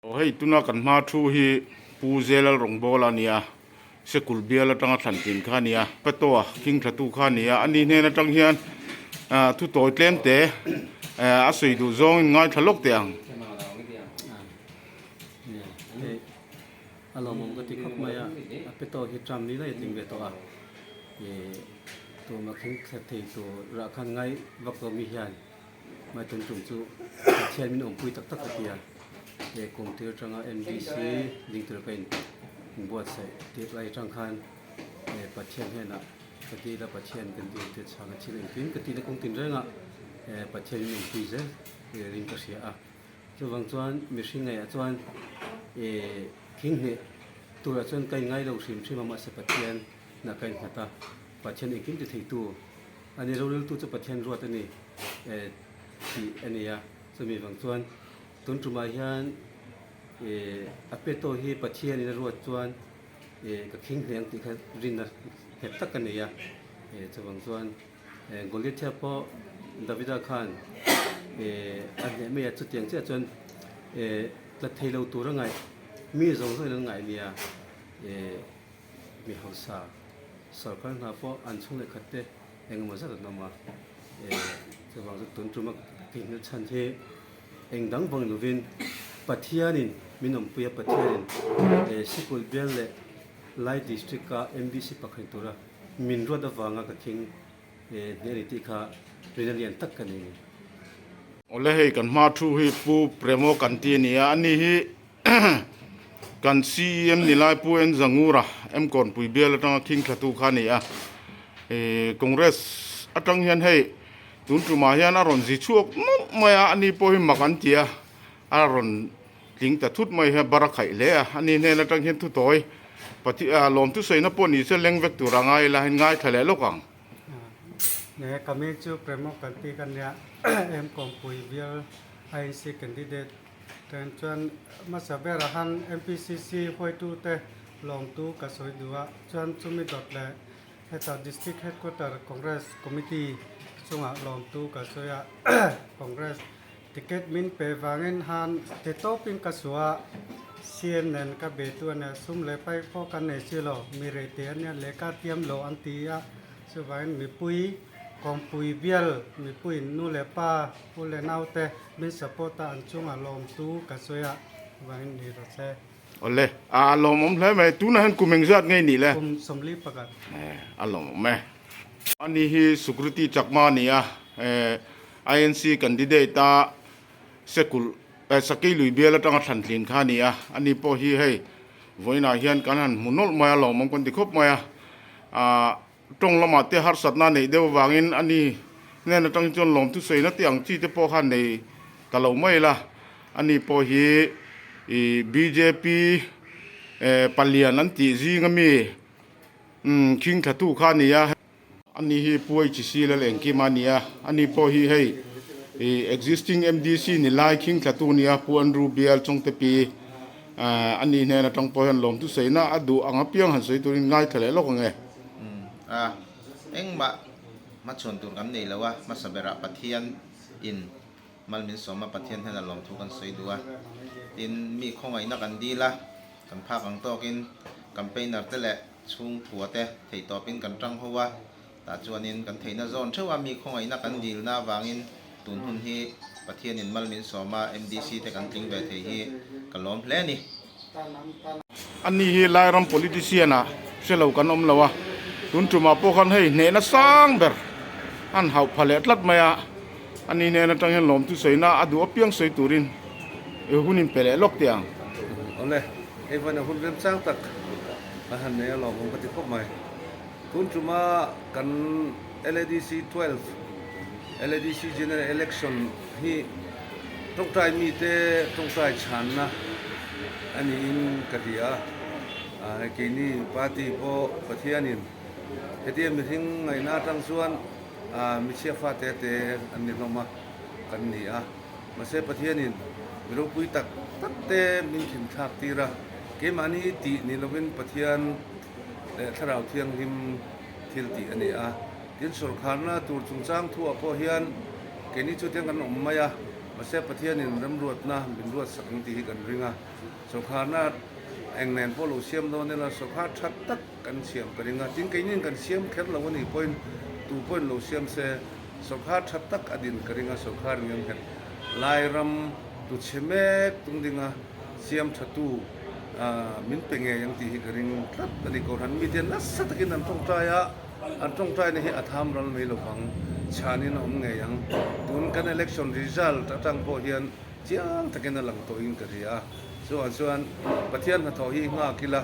Aw hei tuna kan hma thu hi Pu Zelal Rawngbawla a nia, Sekul bial atanga thlan tlin kha a nia, Patoa khing thlatu kha a nia, ani hnen atang hian thu tawi tlem te a sawi duh zawngin ngaithla lawk teh ang. A lawmawm ka ti khawp mai a, a pe tawh hi Trump ni lai a tling ve tawh a, ih tuma khing thla thei tur rah khan ngai vak lo mi hian mai tum tum chu Pathian min awmpui tak tak ka ti a, he kum tir atanga MDC ding tur ka in inbuatsaih tirh lai atang khan Pathian hnenah ka dil a, Pathian kan dil te chhang a thil engkim ka tihna kawng tinrengah Pathian min awmpui zel ring ka hria a. Chuvang chuan mihring ngeiah chuan ih thing hneh turah chuan ka inngai lo hrim hrim a, mahse Pathian nah ka innghat a, Pathian engkim ti theitu a ni, roreltu chu Pathian ruat a ni eh tih a ni a, chumi vang chuan tun tumah hian ih a peto hi Pathianin a ruat chuan ih ka khing hneh ang tih kha rinna nghet tak ka nei a, ih chuvang chuan. Goliathia pawh Davida khan a hneh mai a, chutiang chiah chuan tla thei lo tur a ngaih, mi zawng zawngin an ngaih nia, mi hausa sorkar hna pawh an chhung leh khat te engemaw zat an awm a, chuvang chu tun tuma theihnghilh chhan hi eng dang vang lovin Pathianin min awmpui a, Pathianin sikul bial leh Lai District-a MDC pakhat tura Min ruat avanga ka thing hneh a ni tih kha rin a lian tak ka nei a ni. Awle hei kan hma thu hi Pu Premo kan ti a ni a, ani hi kan CEM ni lai Pu N Zangura M Kawnpui bial atanga khing thlatu kha a ni a, Congress atang hian hei tun tumah hian a rawn zi chhuak nawlh mai a, ani pawh hi mak an ti a, a rawn Tling ta thut mai hian bar a khaih hle a, ani hnen atang hian thutawi Pathian ah lawm thusawiina pawh ni se leng vek tur a ngai ila hei ngaithla leh lawk ang. Nge ka mi chu Premo kan tih ka nia em Kawngpui bial INC candidate ten chuan hmasa berah han MPCC huaitute lawmtu ka sawi duh a, chuan chumi dawt leh hetah District Headquarter Congress Committee chungah lawmtu ka sawi a, Congress Ticket min pe vangin han ti tawpin ka suah a, CM nen ka be tu a nia, sum leh pai pawh kan nei si lo, mi rei teh a nia, lehkha tiam lo an ti a, chuvangin mipui kawngpui bial mipuiin nu leh pa, u leh naute min support a, an chungah lawmtu ka sawi a, chuvangin ni rawh se. Awle, a lawmawm hle mai, tunah hian kum engzat ngei nih le? Kum 41. A lawmawm e. Ani hi Sukriti Chakma a ni a, INC candidate a Sekulh eh Sakei lui bial atanga thlan tlin kha a ni a, ani pawh hi hei vawiinah hian kan han hmu nawlh mai a, lawmawm kan ti khawp mai a, ah tawng lamah te harsatna a neih deuh avangin ani hnen atang chuan lawm thusawi na tih ang chi te pawh kha nei ta lo mai la, ani pawh hi ih bjp eh palian an tih zing ami umm khing thlatu kha a ni a. Ani hi Pu HC Lal Engkim a ni a, ani pawh hi hei ih existing MDC ni lai khing thlatu a ni a, Pu Andrew Bial Chawngte pi ani hnen atang pawh hian lawmtu sawiina a duh ang apiang han sawi turin ngaithla leh lawk ang e. Umm a, engmah hmachhuan tur kan nei lo a, hmasa berah Pathian in mal min sawm a, Pathian hnenah lawmthu kan sawi duh a, tin mi khawngaihna kan dil a, kan phak ang tawkin campaigner te leh Chhungkua te theihtawpin kan tang ho a, tah chuanin kan theihna zawn theuh a, mi khawngaihna kan dilna avangin tun hun hi Pathianin mal min sawm a, MDC te kan tling ve thei hi ka lawm hle a ni. Ani hi Lairam politician ah hre lo kan awm lo a, tun tumah pawh khan hei hnehna sang ber an hauh pha leh tlat mai a, ani hnen atang hian lawmthu sawiina a duh apiang sawi turin hun in pe leh lawk teh ang. Awle. Hei vawiin a hun remchang tak a han nei a lawmawm ka ti khawp mai. Tun tuma kan LADC 12, LADC General Election hi tawngtai mite tawngtai chhanna a niin ka hria a. Hei keini party pawh Pathianin hetia mihring ngaihna atang chuan michhia fate te an ni hlawm a, kan ni a. Mahse Pathianin mi ropui tak tak te min thin thlak tir a, keimahni tih ni lovin Pathian leh Thlarau Thianghlim thil tih a ni a. Tin, sawrkharna tur chungchang thuah pawh hian keini chu tiang kan awm mai a. Mahse Pathianin remruatna min ruatsak ang tih hi kan ring a, sawrkharna eng nen pawh lo siam dawn ila sawrkhar tha tak kan siam ka ring a, tin keinin kan siam kher lo a nih pawhin tu pawhin lo siam se sawrkhar tha tak a din ka ring a, sawrkhar ngiam nghet lai ram tu chhe mek tung dinga siam tha tu min pe ngei ang tih hi ka ring tlat a ni. Kohhran mite nasa takin an tawngtai a. An tawngtaina hi a tham ral mai lovang, chhanin a awm ngei ang. Tun kan election result atang pawh hian chiang takin a lang tawhin ka hria a. Chuvang chuan Pathian hnathawh hi nghak ila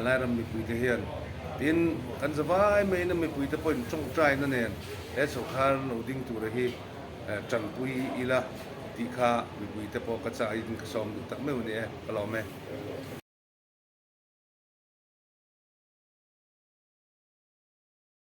Lairam mipuite hian tin kan zavai maiin a mipuite pawhin tawngtaina nen he sawrkar lo ding tura hi tanpui ila tih kha mipuite pawh ka chahin ka sawm duh tak meuh a ni e, ka lawm e.